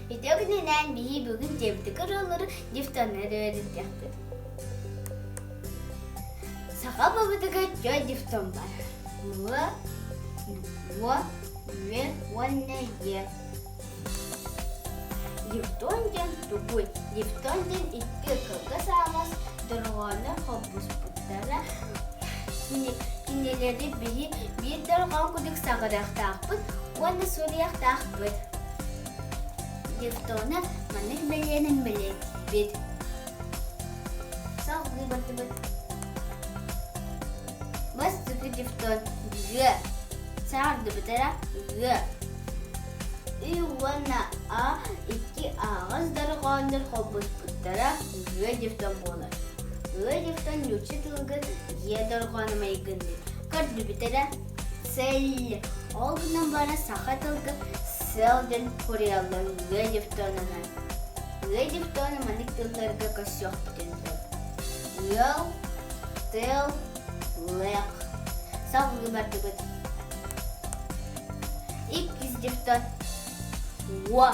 Үтүө күнүнэн биһи бүгүн дьиэбитигэр олору дифтоннары үөрэтиэхпит. Саха бабытыгар түөрт дифтон бар. Ы, Уо, Үө уонна Е. Дифтон диэн тугуй? Дифтон диэн икки кылгас аҕас дорҕоону холбоспуттара. Кинилэри биһи биир дорҕоон курдук саҕарыахтаахпыт уонна суруйуохтаахпыт. Дифтоны маннык бэлиэнэн бэлиэтиибит. Салгыы бардыбыт. Бастакы дифтон Г. Саҥардыбыт эрэ Г. Ы уонна А икки аһаҕас дорҕооннор холбоспуттара Г дифтон буолар. Г дифтон нуучча тылыгар Е дорҕооно майгынныыр. Көрдүбүт эрэ Сэл. Ол гынан баран саха тылга сэл диэн суруйаллар Г дифтонунан. Г дифтону маннык тылларга көрсүөхпүтүн сөп. Ыал, тыл, лыах. Салгыы бардыбыт. Иккис дифтон уо.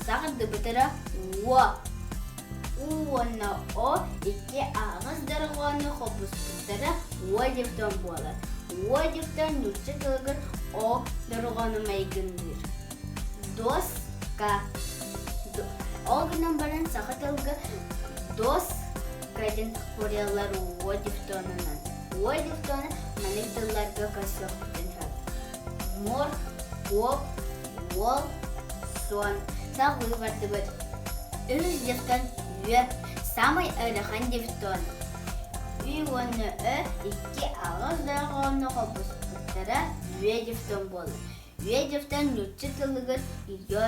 Саҕардыбыт эрэ уо. У уонна О икки аһаҕас дорҕоону холбоспуттара уо дифтон буолар. Уо дифтон нуучча тылыгар О дорҕоону майгынныыр. Доска. Ол гынан баран саха тылга доска диэн суруйаллар уо дифтонунан. Уо дифтону маннык тылларга көрсүөхпүтүн сөп. Мор, уоп, уол, суон. Салгыы бардыбыт. Үһүс дифтон үө, самый ыарахан дифтон. Ү уонна Ө икки аҕыс дорҕоону холбоспуттара үө дифтон буолар. Үө дифтон нуучча тылыгар ё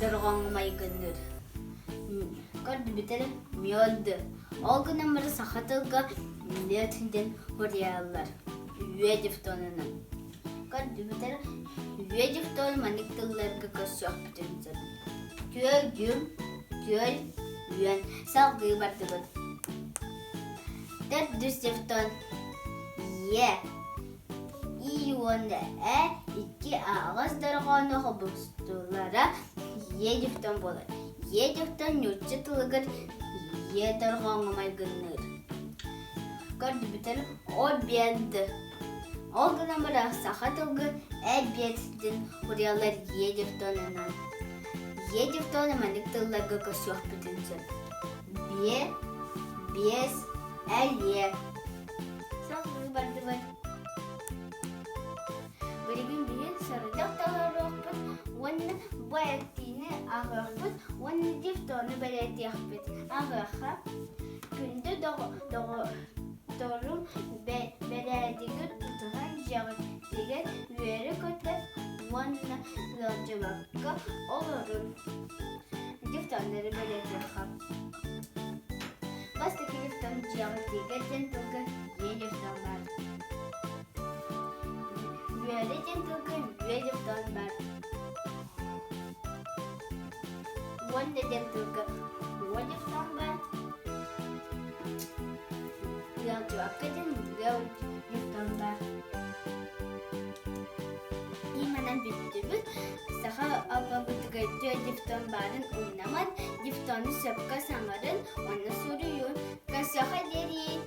дорҕооҥҥо майгынныыр. Көрдүбүт эрэ мёд. Ол гынан баран саха тылга мөт диэн суруйаллар. Үө дифтонунан. Көрдүбүт эрэ үө дифтон маннык тылларга көрсүөхпүтүн сөп. Түө-дьүм, түөл, үөн. Салгыы бардыбыт. Төрдүс дифтон Е. И уонна Э икки аҕыс дорҕоону холбостулара Е дифтон буолар. Е дифтон нуучча тылыгар Е дорҕооҥҥо майгынныыр. Көрдүбүтэр обед. Ол гынан баран саха тылга эбиэт диэн суруйаллар Е дифтонунан. Е дифтону маннык тылларга көрсүөхпүтүн сөп. Биэ, биэс, элиэ. Салгыы бардыбыт. Билигин биһи сорудах толоруохпут уонна бу этиини ааҕыахпыт уонна дифтону бэлиэтиэхпит. Ааҕыахха күндү доҕотторум бэрээдиги тутуһан дьиэҕитигэр үөрэ-көтө уонна ыалдьыбакка олорун. Дифтоннары бэлиэтиэххэ. Бастакы дифтон дьиэҕитигэр диэн тылга Үө дифтон баар. Үөрэ диэн тылга үө дифтон баар. Уонна диэн тылга уо дифтон баар. Ыалдьыбакка диэн ыал дифтон баар. Манан бүттүбүт. Саха алпабытыгар түөрт дифтон баарын умнаман, дифтону сөпкө саҥарын уонна суруйун. Көрсүөххэ диэри!